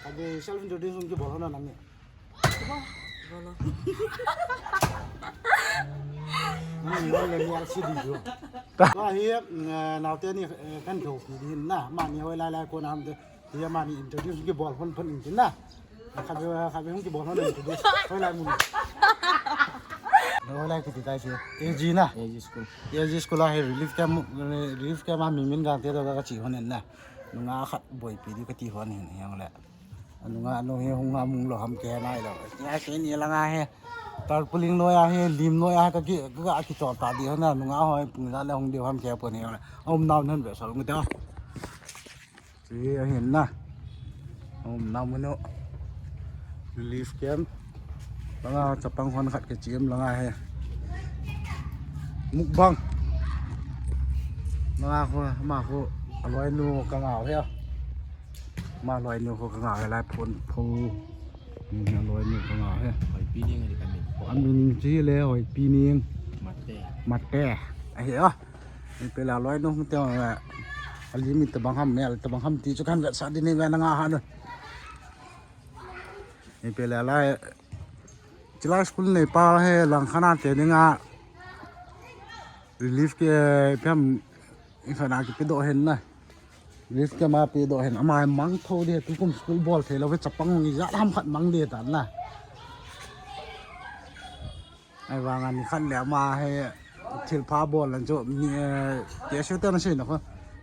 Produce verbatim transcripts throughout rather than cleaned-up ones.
Ade self introduction kibol hon nang ni. Bolo. Nang ni nang ni R C D jo. Ta hi, eh, naote ni, eh, kan jo ki din na. Mani hoilai lai kona ham de. Hi mani introduce kibol hon pon in na. Khatvei, khatvei hung kibol hon introduce. Hoilai mun. Hoilai kiti tai si. A G na. A G school. A G school a hi relief camp, relief camp a mi min gang te to ka chi hon in na. Nunga khat boipi di kati hon hin hiang le. Nunga nu hi hung a mung lo ham ke nai lo. Nia ke ni langa hi. Tarpaulin noi a hi, lim noi a ka ki, ka ki chol ta di hon na. Nunga hoi pung la le hung di ham ke pon hiang le. Um nau nan ve sol ngi ta. Chi a hin na. Um, na mun u. Relief camp. Langa chapang hon khat ke chim langa he. Mukbang. Langa khu, ma khu. Aloi nu ka ngau he. Ma loi nu khu ka ngau he lai phone pho. Ni aloi nu ka ngau he. Hoi pi ning ni ka min. Amin chi le hoi pi ning. Mate. Mate. Ahi a. Ipi le aloi nu te, eh, alim tabang ham, mel tabang ham ti chu kan vetsah di ni ve na nga ha nu. Ipi le lai, chilai school nei pa he lang khana te dinga relief ke pem in khana ki pedoh hen na. Relief ke ma pedoh hen ama mang tho de tu kum school bol thei lo ve chapang ngi ja ham khat mang de ta na. Ahivanga nikhat le ama hi thilpha bol an chu mi, eh, K S U te na sei na kho.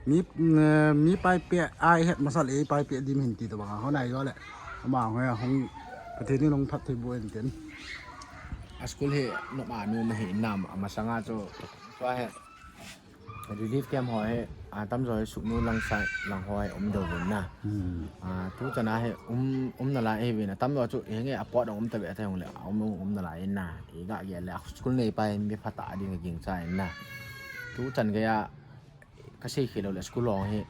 Mi, eh, mi pai pe ai het masal ei pai pe dim hin ti to banga hon ai jo le. Ama hon hung Pathen in hung phatthei boh in tin. A school hi nop a nu ma hi nam a masanga chu. Tua hi relief camp ho hi, a, tamjo hi suknu lang sa lang ho hi um deu vin na. Hmm. A, tu chana hi um, um nalai hi vin na. Tamjo chu hi nge a pot um ta ve ta hung le, a um, um nalai in na. I ga ge le, a school nei pa hi mi phatah ding ka ging cha in na. Tu chan ge a, ka sei khel lo le school hong hi,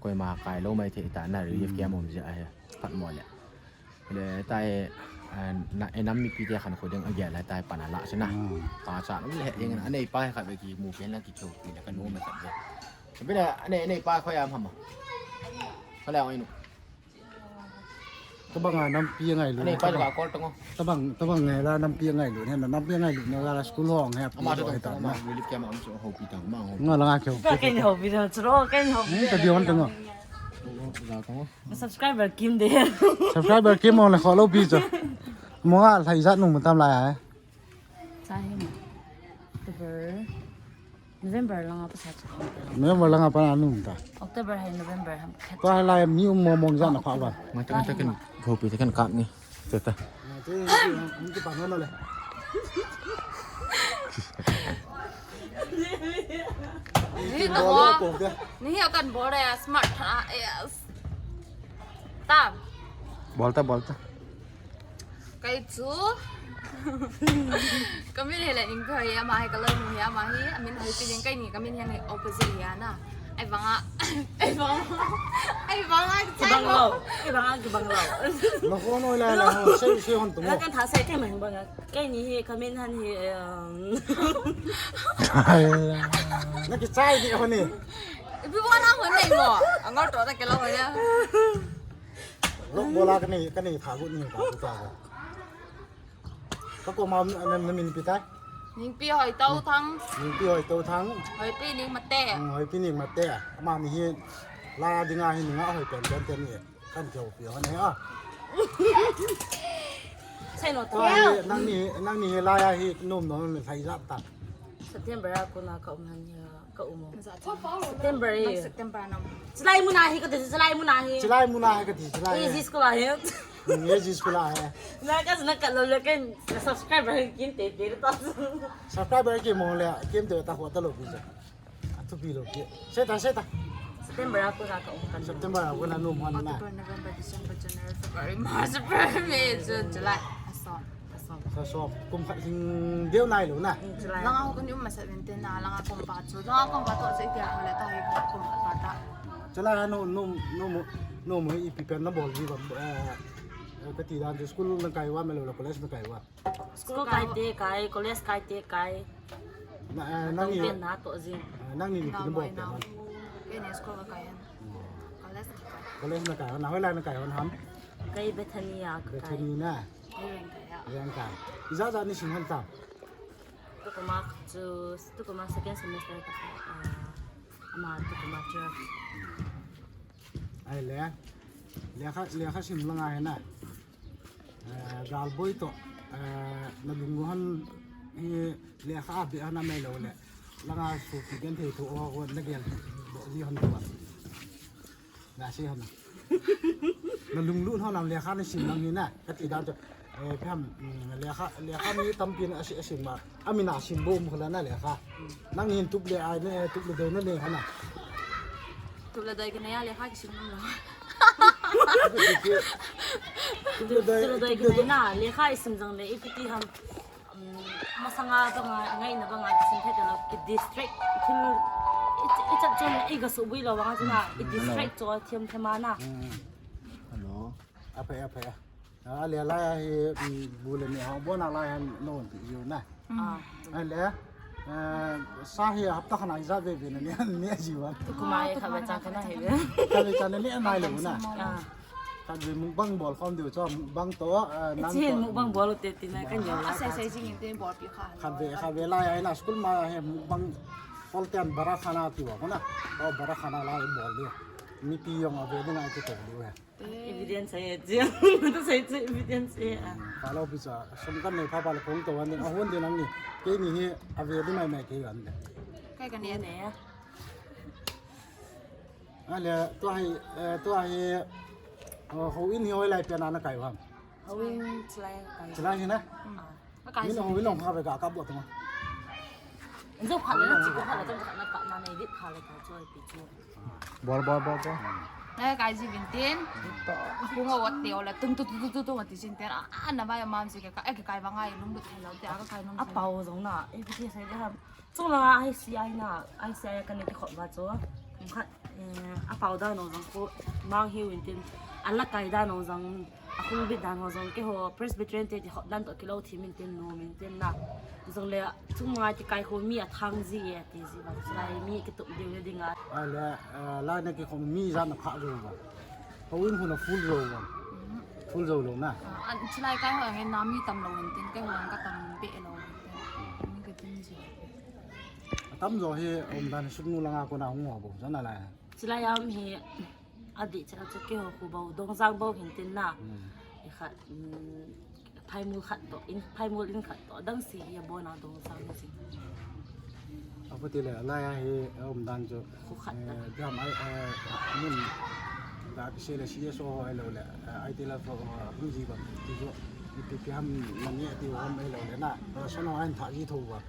koima kai lo mai thei ta na relief camp um je a hi. Phat mo le. Le tai, eh, na, eh, nam mipi te khan kho ding a gel le tai pan a la sina. Hmm. Pa cha nam le ding a nei pa kha be ki mu pen la ki kho pi la ka nu ma kha be. Be la a nei, nei pa kho ya ma ma. Ka la oi nu. Tabang a nampi a ngailu. A nei pa ka kol tang o. Tabang, tabang ngai la nampi a ngailu. He na nampi a ngailu na la school hong he. Ama chu he ta ma. Relief camp am chu ho pi ta ma ho. Nga la nga kyo. Ka ken ho pi ta chu ro ken ho. Hmm, ta di hon tang o. Ga tang o. Subscriber kim de. Subscriber kim mo le kho lo pi cho. Mo nga lai jat nung tam lai ai. Sa hi mo. October. November langa pa sa cha. November langa pa nung ta. October hai November ham. Ko lai mi um mo mong jat na kha ba. Nga ta ta ken kho pi ta ken kap ni. Ta ta. Ni to mo. Ni hi akan bol ya smart tha. Yes. Ta. Bol ta, bol ta. Kei chu. Ka min hi le Ingkha hi, ama hi ka loi nu hi, ama hi, a min hi Piling, kei ni ka min hi ni opposite hi ana. Ai banga, ai banga, ai banga, ki bang lo, ai banga, ki bang lo. Na ko noi la la, sei sei hon tu mo. Kan tha sei kei mai banga. Kei ni hi ka min han hi, um. Na ki chai di hon ni. Ipi wa na hon nei mo. Angol to ta ke lo ya. Lok bola ka nei, ka nei pha gu ni ka gu ta. Ka ko ma na, na min pi tai. Ning pi hoi tau thang. Ning pi hoi tau thang. Hoi pi ning mate. Hmm, hoi pi ning mate. Ma ni hi la dinga hi ninga hoi pen pen pen ni. Kan kyo pi hon ha. Sai no ta. Nang ni, nang ni hi la ya hi nom nom ni sai jat ta. September a ko na ka um han ya. Ka um o. September e. September nam. Chilai muna hi ka ti, chilai muna hi. Chilai muna hi ka ti, chilai. Ni hi. Jis ko la hi. Ni jis ko la hi. Na ka na ka lo lo ken subscriber hi kin te te ta. Subscriber ki mo le, kim te ta ho ta lo bi ja. Atu bi lo ki. Se ta, se ta. September a ko na ka um kan. September a ko na nom hon na. October, November, December, January, February, March, April, May, June, July. Aso. Sa so, kum khat hing deu nai lo na. Langa ho kani um masat ven te na, langa kum pa chu. Langa kum pa to se tia ho le ta hi kum pa ta. Chala no, no, no mo, no mo ipi pen na bol ji ba, eh, ka ti dan chu school na kai wa me lo la college na kai wa. School kai te kai, college kai te kai. Na, eh, nang ni. Pen na to jing. Eh, nang ni ni kin bol te na. Ke ni school kai han. College kai. College na kai, na hoilai na kai hon ham. Kei Bethany a ka kai. Bethany na? Kei Rengkai a. Rengkai. Ijat jat nasim ham tam? Tukum a chu, tukum a second semester ta, ah, ama tukum a twelve. Ahile, lekha, lekha sim langa hi na. Eh, galboi toh, eh, nalung u hon hi lekha a be hon amai lou le. Langa sopi genthei thu ho, ho nagel ji hon tua. Nasi hon. Nalunglut hon am lekha nasim lang hi na. Kati dan chu, eh, pham, mm, lekha, lekha mi tampi na asi, asim ma. Amin a sim bom khala na lekha. Nang hin tup le ai ne, tup le dei na ne hana. Tup le dei kine a lekha kisim nom lou. Tup le dei, tup le dei kine na lekha isim jong le ipi ti ham. Um, masanga banga ngaina banga kisim thei talou ki distract thil i, i chat chun i ga subui lou banga chuna i distract cho thiam thiam a na. Hello. Aphai, aphai. A, le lai a hi, um, bu le me ha, bon a lai a non ti yu na. Ah. A le, eh, sa hi hapta khat a ijat veve na ne, ne ji wan. Tukum a e khatvei chan kana hi ve. Khatvei chan ne nai lou na. Ah. Khatvei mukbang bol khom diu chu, mukbang toh, eh, nang toh. Chin mukbang bol te ti na ka nyo. Ah, sai sai jing te bol pi kha. Khatvei, khatvei lai a na school ma hi mukbang bol te an bara khana ti wa ko na. Oh, bara khana lai bol diu. Mipi jong ave ding a ti to diu he. Evidence ahi, chia. Tu sai chia evidence ahi, ah. Ka lo pi cha, sum kan nei pha pha le kong to wan ding, a hon ding nang ni. Kei ni hi, a ve ding mai mai kei wan ding. Kai ka ne ne. A le, tua hi, eh, tua hi, oh, houin hi hoilai pen a na kai u ham? Houin chilai kai. Chilai hi na? Mm. Min houin long kha ve ka, ka buat ma. Inzo kha le, chi ko kha le, chang kha na ka ma nei dit kha le ka choi pi chu. Bol, bol, bol, bol. Na kai ji vin tin. Ku nga wat te ola tung tu tu tu tu tu ma ti sin te. A, a, na ba ya mam si ke ka, e ke kai ba ngai lung du thei lo te a ka kai nung. A pau jong na, e ke sai de ha. Chung la ai si ai na, ai si ai ka ne ki khop ba chu. Khat, eh, a pau da no jong ko mang hiu in tin. A la kai da no jong. A hung bit dan ho jong keiho Presbyterian te ti hot dan toh kilou thim in tin nom in tin na. Jong le chung ma ti kai ho mi a thang ji e ti ji ba. Lai mi kitup ding le ding a. A le, eh, lai na kikhom mi jan a pha jo ba. Houin hun a full jo ba. Full jo lou na. Ah, an chilai kai ho nge na mi tam lou in tin keiho ka tam be lou in tin. Mi ka tin ji. Tam jo hi um dan suk nu langa ko na hung ho bo jan a lai. Chilai am hi. Adih cha chu keiho khu bou, Dongjang bou hin tin na. Hmm. I khat, um, phaimul khat toh, in, phaimul in khat toh, dang si hi a bon a Dongjang hi si. Apu ti le, lai a hi, um, dan chu. Khu khat ta. Eh, dam ai, eh, mun, da ki se le C S O ho ai lo le, eh, I T la fo, eh, hung ji ba, ti chu, ipi pi ham na ni ti ham ai lo le na. Eh, sono ai tha ji tho ba.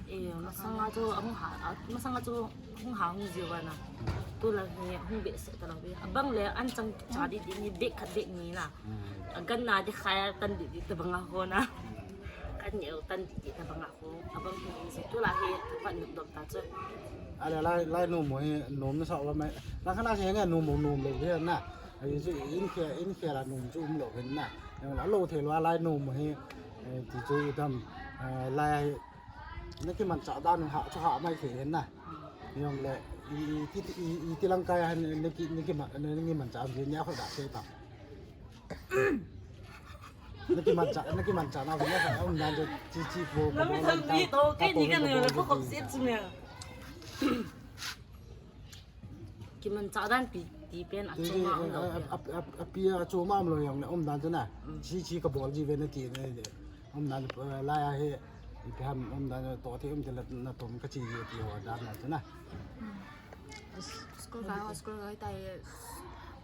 Eh, masanga chu, ahung ha, ah, masanga chu, hung ha hung ji ba na. Tu la hi hung be se ta la be. Abang le an chang cha di di ni be khat be ni na. Hmm. A gan na di khaya tan di di ta banga ho na. Kan neo tan di di ta banga ho. Abang hi hung ji tu la hi pan dum dom ta chu. A le lai, lai nom mo hi nom na sa wa mai. La khana se nge nom mo nom le de na. Ai chu in khe, in khe la nom chu um lo hen na. Yang la lo the lo lai nom mo hi. Eh, ti chu dam, eh, lai Na kimanchah dan ha, chu ha mai thei hen na. Jong le, i, i, i, i, i ti lang kai hen, na ki, na kima, na, na kimanchah am, ni a khol da se ta. Na kimanchah, na kimanchah na, na ka, um, dan chu, chi, chi, po, po, po, to, kai ni ka ne, ko ko se chu ne. Kimanchah dan pi, pi pen a chuma um lo. A, a, a, a pi a chuma um lo jong le um dan chu na. Mm. Chi chi ka bol ji ve na ti ne. Um dan, eh, lai a hi, ipi ham um dan to the um te la na tom ka chi ji ti ho dan na chu na. School ka, school ka tai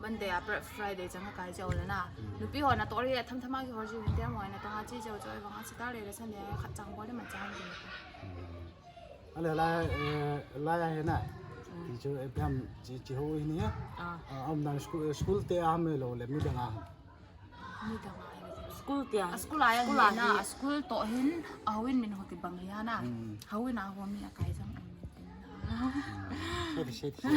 Monday a Friday chang ka kai chau le na. Mm. Nupi ho na to ri tham tham a ki ho ji te mo na to nga chi chau chau vang a chi ta le le Sunday khat chang bol le ma chang ji. Mm. Ale lai, eh, lai a hi na. Mm. Ti chu, eh, ipi ham chi, chi ho hi ni ha. Ah. Ah, um dan school, eh, school te a ham lo le midang a ham. Midang a hi. School te a. A school a hi na, a school to hin, a ho in min ho kibang hi ha na. Mm. Ho in a ho mi a kai jang um min tin na. Mm. Seti, seti, seti.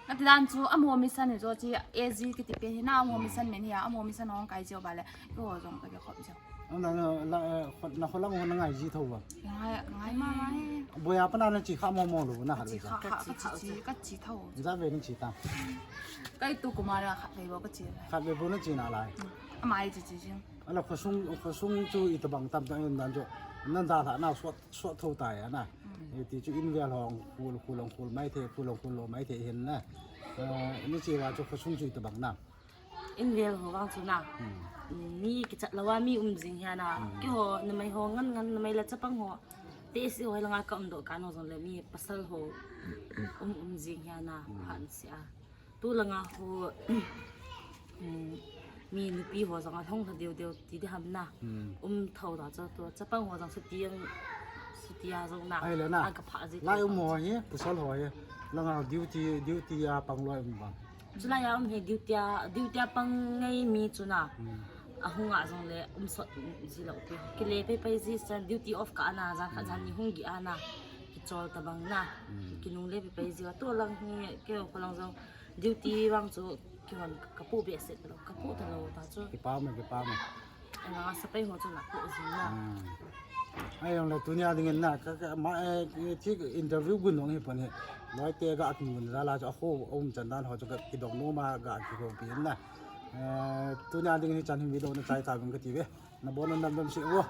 Ati dan chu, amo mission hi jo chi, A G kiti pen hi na, amo mission min hi a, amo mission hong kai jo ba le, ko jong ka ke khop jo. Na, na, la, eh, kho-, na kholang ho na ngai ji tho ba. Ngai, ngai ma ma he. Boya pa na na chi kha mo mo lo na ha. Chi kha, kha, kha, chi, chi, chi, ka chi tho. Ja ve ni chi ta. Kai tu kuma ra kha ve bo ka chi. Kha ve bo na chi na lai. Amai chi chi jing. Ala khosung, khosung chu i tabang tam tam dan jo. Nan da tha na suat, suat tho ta ya na. E ti chu in vel hong, khul, khul hong, khul mai the, khul hong, khul lo mai the hin na. Eh, ni chi wa chu khosung chu i tabang na. In vel ho vang chu na. Hmm. Mi kichat lou a mi um jing hia na. Hmm. Keiho, numei ho ngan ngan, numei le chapang ho. Te si ho langa ka um doh ka no jong le mi pasal ho um um jing hia na. Hmm. Han si a. Tu langa ho, um, mi nupi ho jong a hong lha deu deu ti di ham na. Hmm. Um tho da chu tu chapang ho jong suti ang, suti a jong na. Ai le na. A ka pha ji. Lai um ho hi, pasal ho hi. Langa duty, duty a pang loi um bang. Chulai a um hi duty a, duty a pang ngai mi chu na. Hmm. A hung a jong le um sot ji lou pi. Kile pe pe ji san duty off ka na, jan khat jan ni hung gi a na. Kichol tabang na. Hmm. Kinung le pe pe ji wa to lang hi keiho lang jong duty vang chu kihon ka pu behseh ta lou, ka pu ta lou ta chu. Kipa me, kipa me. Ana sa pai ho chu na pu jing na. Hmm. Ai jong le tunia ding in na, ka, ka, ma, eh, thi interview gun nong hi pon hi. Loi te ga ki gun ra la chu a ho um chan dan ho chu ka ki dong no ma ga ki ho pi na. Eh, tunia ding in chan hi video na chai ta gun ka ti ve. Na bon na dam dam si wo.